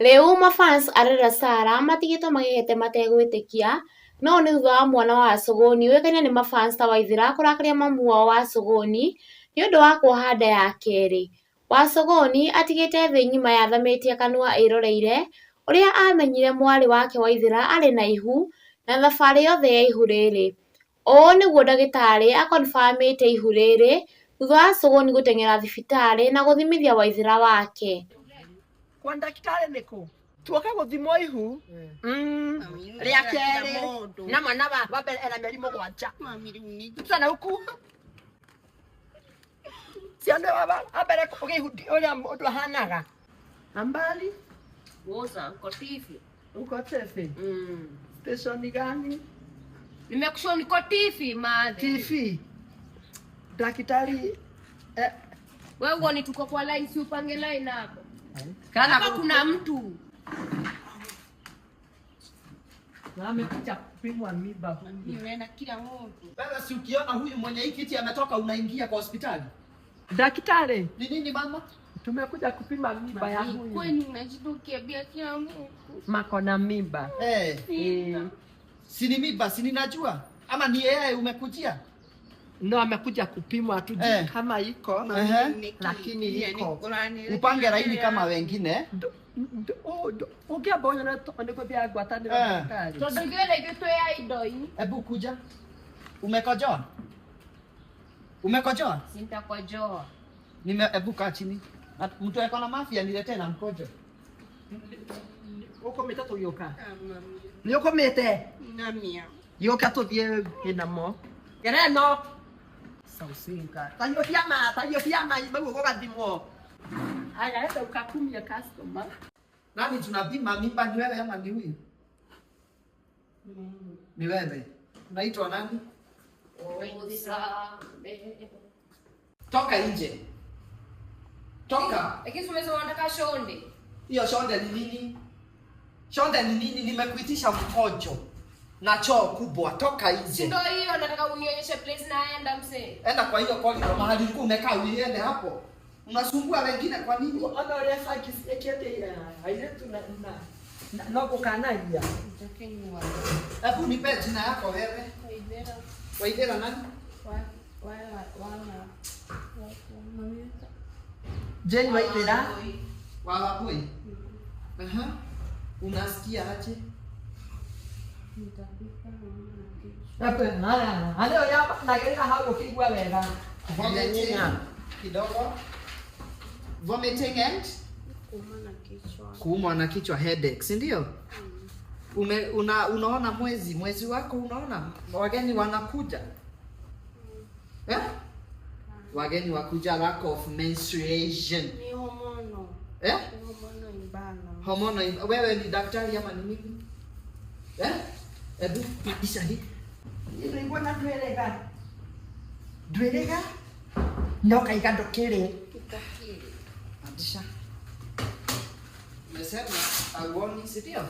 Rĩu mafans a Dada Sarah matigĩtwo magegete mategwĩtĩkia, no nĩ thutha wa mwana wa Sũgũni ũĩkaine nĩ mafans ta Waithĩra kũrakaria mamu wao wa Sũgũni nĩũndũ wa kuoha nda ya kerĩ. Wa Sũgũni atigĩte thĩ ng'ima yathamĩtie kanua ĩroreire ũrĩa amenyire mwarĩ wake Waithĩra arĩ na ihu na thabarĩ yothe ya ihu rĩrĩ. Ũũ nĩguo ndagĩtarĩ akonbamĩte ihu rĩrĩ thutha wa Sũgũni gũteng'era thibitarĩ na gũthimithia Waithĩra wake. Kwa ndagĩtarĩ nĩkũ? Tuoka gũthimwo ihu rĩa kerĩ na mwana wa mbere ena mĩeri 7. Sana huku ciana wa mbere kũgĩa ihu ũrĩa mũndũ ahanaga. Ambali Woza, uko tifi. Uko tifi? Station gani? Nimekushow niko tifi madhe. Tifi. Daktari Wewe uone tuko kwa line, si upange line hapo. Kana Hapa kuna mtu. Na amekuja kupimwa mimba huyu. Nimeenda kila mtu. Wewe si ukiona huyu mwenye hii kiti ametoka unaingia kwa hospitali? Daktari. Ni nini mama? Tumekuja kupima mimba ya huyu. Kwani unajitukia kila mtu. Mako na mimba. Si ni mimba, si ninajua. Ama ni yeye umekujia? No, amekuja kupimwa tu kama iko, lakini iko. Upange laini kama wengine. Ungiamba ũnyone nĩkũthia ngwatanĩro daktari. Tondũ ithuĩ na ithuĩ twĩ idoi. Hebu kuja. Umekojoa? Umekojoa? Sitakojoa. Hebu kaa chini. Mtu ako na mafia niletee na mkojo. Ũkũmĩte tũgĩũka? Nĩ ũkũmĩte? Gĩũka tũthiĩ namo. Gereno. Sausinga. Tahiũkia ma, mau ũgathimwo. Aya, enda ukakumia customer. Nani tunapima mimba, ni wewe ama ni huyu? Ni wewe. Unaitwa nani? Toka nje. Toka. Lakini umesema unataka shonde. Hiyo shonde ni nini? Shonde ni nini? Nimekuitisha mkojo na choo kubwa. Toka nje. Ndio hiyo nataka unionyeshe place naenda msee. Enda kwa hiyo corridor mahali ulikuwa umekaa uiende hapo. Unasumbua wengine kwa nini? Ona ũrĩa bangi ciĩkĩte airĩtu na no gũkanagia. Hebu nipe jina yako wewe. Waithera nani? Jane Waithera. Wa Wambui. Aha. Unasikia aje? Haya, ũrĩa nagerera hau ũkĩigua wega. Vomiting kidogo. Vomiting and kuumwa na kichwa, headache, si ndio? Unaona mwezi wako unaona wageni wanakuja. Wageni wakuja, lack of menstruation. Ni hormonal. Ni hormonal imbalance. Hormonal. Wewe ni daktari ama ni nini? Ebu pandisha hii. Nĩndũigua na ndwĩrĩga. Ndwĩrĩga? No kaiga ndũkĩrĩ. Pandisha. Umesema hauoni, si ndio?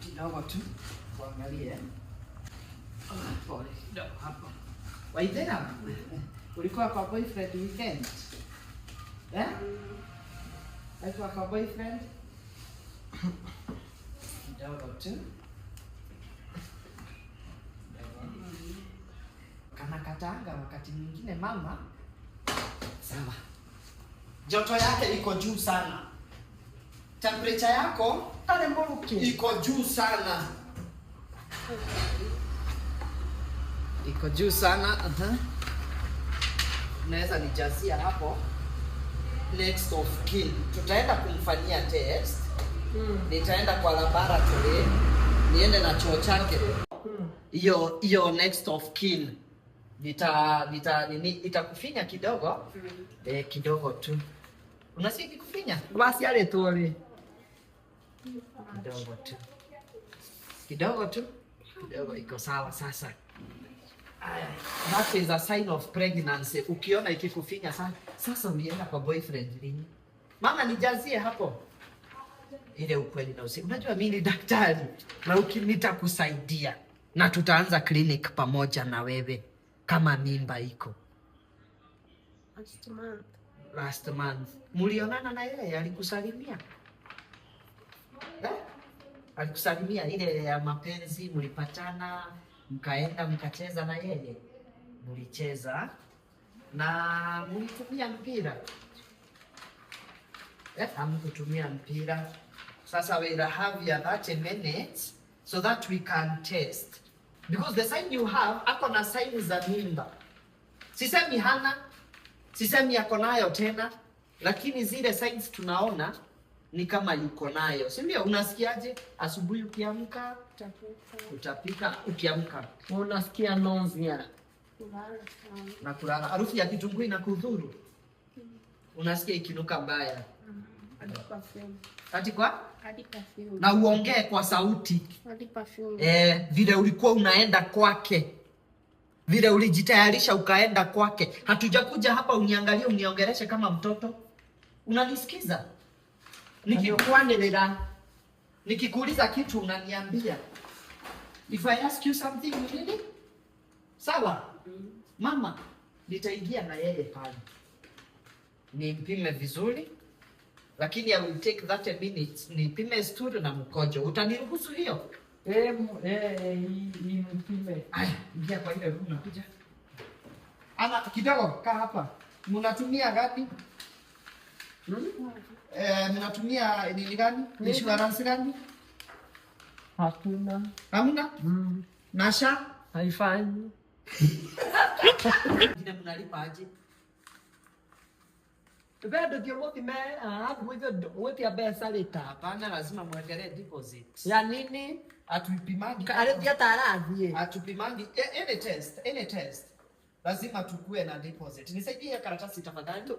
Kidogo tu kuangalie. Pole kidogo hapo. Waithera, ulikuwa kwa boyfriend weekend? Ulikuwa kwa boyfriend? Kidogo tu. Kana katanga wakati mwingine mama. Sawa. Joto yake iko juu sana. Temperature yako iko juu sana. Iko juu sana. Naweza nijazia hapo. Next of kin. Tutaenda kumfanyia test. Nitaenda kwa laboratory. Niende na choo chake. Hiyo next of kin. Itakufinya kidogo. Kidogo tu. Unasikia ikikufinya? Waciarĩtwo rĩ? Kidogo tu. Kidogo tu. Kidogo iko sawa sasa. Aya, that is a sign of pregnancy. Ukiona ikikufinya sana. Sasa ulienda kwa boyfriend lini? Mama nijazie hapo. Ile ukweli na usi. Unajua mimi ni daktari na nitakusaidia. Na tutaanza clinic pamoja na wewe kama mimba iko. Last month. Last month. Mulionana na yeye, alikusalimia? Eh? Alikusalimia ile ya mapenzi, mlipatana, mkaenda mkacheza na yeye. Mlicheza na mlitumia mpira. Hamkutumia mpira. Sasa we'll have your 30 minutes so that we can test. Because the sign you have, ako na sign za mimba. Sisemi hana, sisemi ako nayo tena, lakini zile signs tunaona ni kama yuko nayo. Si ndio? Unasikiaje asubuhi ukiamka? Utapika ukiamka. Unasikia nausea. Na kulala. Harufu ya kitunguu inakudhuru. Unasikia ikinuka mbaya. Hadi kwa? Hadi perfume. Na uongee kwa sauti. Hadi perfume. Vile ulikuwa unaenda kwake. Vile ulijitayarisha ukaenda kwake. Hatujakuja hapa uniangalie uniongeleshe kama mtoto. Unanisikiza? Nikikuuliza kitu unaniambia. If I ask you something, nini? Sawa? Mama, nitaingia na yeye pale. Nimpime vizuri. Lakini I will take 30 minutes nipime stool na mkojo. Utaniruhusu hiyo? Nipime. Aya, ingia kwa ile room nakuja. Ama kidogo kaa hapa. Mnatumia gani? Mnatumia nini gani? Insurance gani? Hakuna. Hamna? Nasha? Haifanyi. Ngine mnalipa aje? Bado ndio muthime, gwitia mbeca rita. Hapana, lazima muendelee deposit. Ya nini? Atuipimangi. Arithia ta arathiĩ. Atupimangi any test, any test. Lazima tukue na deposit. Nisaidie karatasi tafadhali.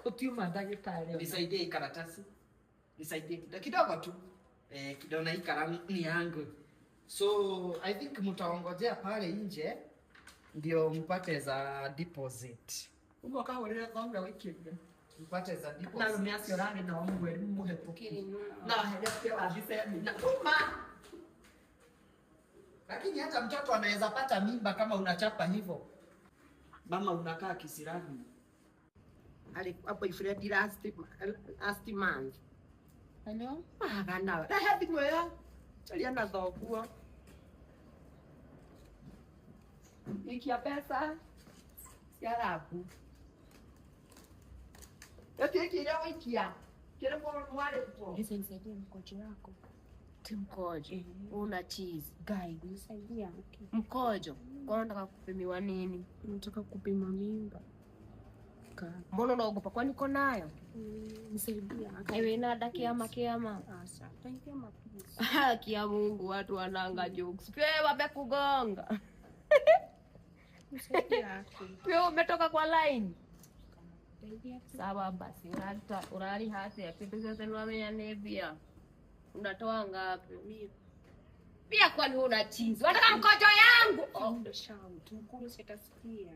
Utiuma ndagĩtarĩ. Nisaidie karatasi. Nisaidie kidogo tu. Kidogo na hii kalamu ni yangu. So, I think mtaongojea pale nje ndio mpate za deposit. Ugo kahũrĩre thome wĩkĩrie. Mpate za deposit. Na arũme acio ũrarĩ nao mweri mũhetũku. Na waheria wathi semina. Uma. Lakini hata mtoto anaweza pata mimba kama unachapa hivyo. Mama unakaa kisirani. Alikuwa boyfriend last month. Hello? Magana. Rehe thimũ ĩyo. Caria na thoguo. Ikia mbeca cia rabu. Ĩti iria waikia. Kĩrĩ mwarĩkuo. Nisaidie mkojo wako. Ti mkojo. Una cheese. Guy, nisaidie. Mkojo. Kwa unataka kupimiwa nini? Nataka kupima mimba. Mbona unaogopa? Kwani uko nayo? Nisaidie. Kaiwe na da kiama kiama. Asa. Thank you please. Haki ya Mungu, watu wananga jokes. Pia wamekugonga. Nisaidie. Pia umetoka kwa line. Sawa basi, urali hasi ya kitu sasa niwamenya nebia. Unatoa ngapi? Pia kwani una cheese? Unataka mkojo yangu? Oh. Shout. Mkuru sitasikia.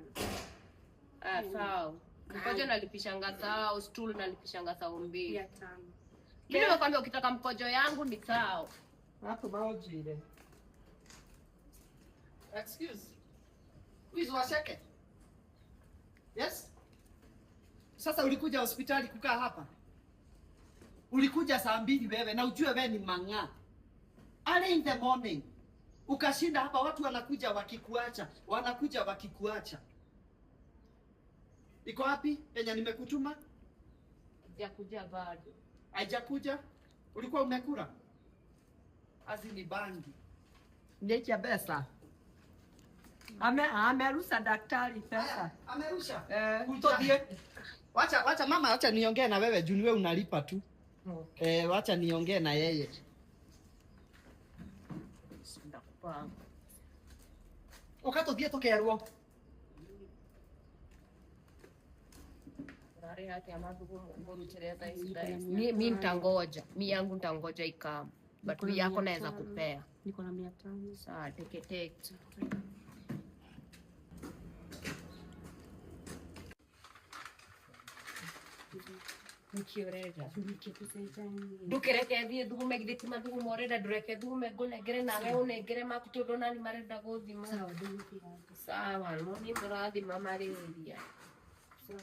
Ah, sawa. Mkojo nalipishanga sawa, stool nalipishanga sawa 2. Ya 5. Mimi nimekwambia ukitaka mkojo yangu ni sawa. Hapo maojire. Excuse. Who is Washeke? Yes? Sasa ulikuja hospitali kukaa hapa? Ulikuja saa 2 wewe na ujue wewe ni mang'aa. Early in the morning. Ukashinda hapa, watu wanakuja wakikuacha, wanakuja wakikuacha. Iko wapi yenye nimekutuma? Haijakuja bado. Haijakuja? Ulikuwa umekula? Azi ni bangi. Ndekia pesa. Amerusha daktari pesa. Amerusha. Tuthie. Wacha mama, wacha niongee na wewe juu wewe unalipa tu. Okay. Wacha niongee na yeye. Ndakupanga. Ukatuthie tukerwo. Mi nitangoja. Mi yangu nitangoja ikam. But mi yako naweza kupea. Niko na 500. Sawa, take take. Nikiorera. Ndukereke thie thugume githĩ ti mathugumo ũrenda ndũreke thugume ngũnengere nawe ũnengere maku tondũ nani marenda gũthima. Sawa, ndũgũthira. Sawa, no niĩ tũrathima malaria. Sawa.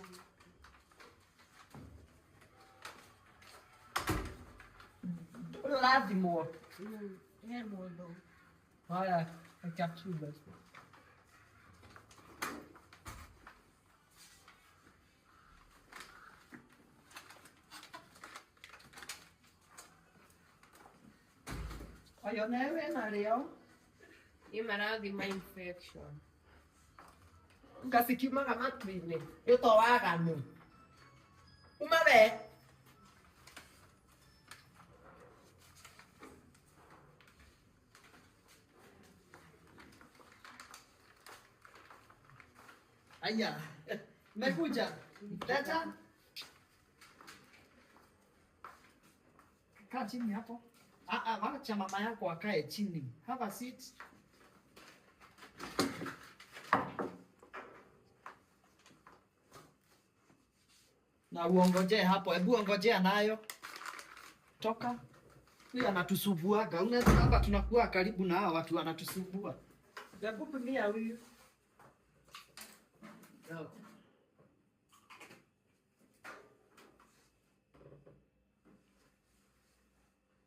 Ũrĩa ũrathimwo. He mũndũ. Haya, acha. Oyo newe narĩo. Nĩ marathima infection. Nga cikiumaga matu-inĩ nĩ to waganu. Uma we. Aya, mekuja. Leta. Kaa chini hapo. Ah, ah, wacha mama yako akae chini. Have a seat. Na uongojee hapo. Hebu ongojea nayo. Toka. Huyu anatusubuaga. Unaweza hapa tunakuwa karibu na hawa watu wanatusubua. Hebu pimia huyu. No.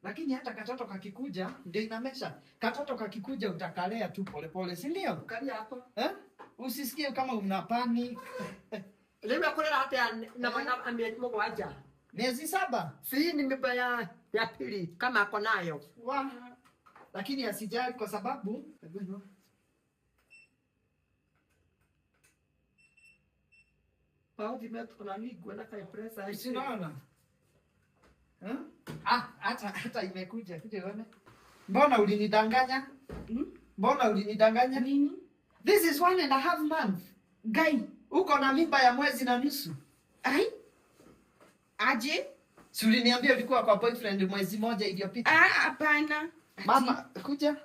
Lakini hata katoto kakikuja ndio inamesha. Katoto kakikuja utakalea tu polepole, si ndio? Karia hapo. Eh? Usisikie kama una panic. Rĩu ekũrera atĩa na mwana wa mĩeri mũgwanja? Miezi 7. Si ni mimba ya pili kama ako nayo. Wa. Lakini asijali kwa sababu hebu inua. Si unaona? Eh? Ah, hata imekuja. Kuja uone. Mbona ulinidanganya? Mbona ulinidanganya? Nini? This is 1.5 month. Gai. Uko na mimba ya mwezi na nusu. Ai. Aje? Si uliniambia ulikuwa kwa boyfriend mwezi moja iliyopita? Ah, hapana. Mama, kuja.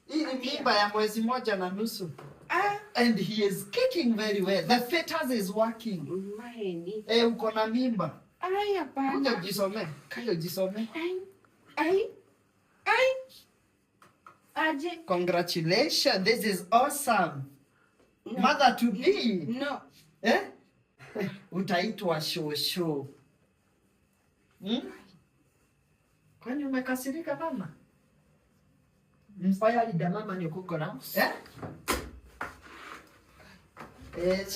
Hii ni mimba ya mwezi moja na nusu. Ah. And he is kicking very well. The fetus is working. Maheni. Eh, uko na mimba. Ai, hapana. Kuja ujisomee. Kuja ujisomee. Ai. Ai. Ai. Aje. Congratulations. This is awesome. No. Mother to be. No. Eh? Utaitwa shosho. Kwani umekasirika mama? Oya linda mama nĩ ũkũngora. Eh? Eh,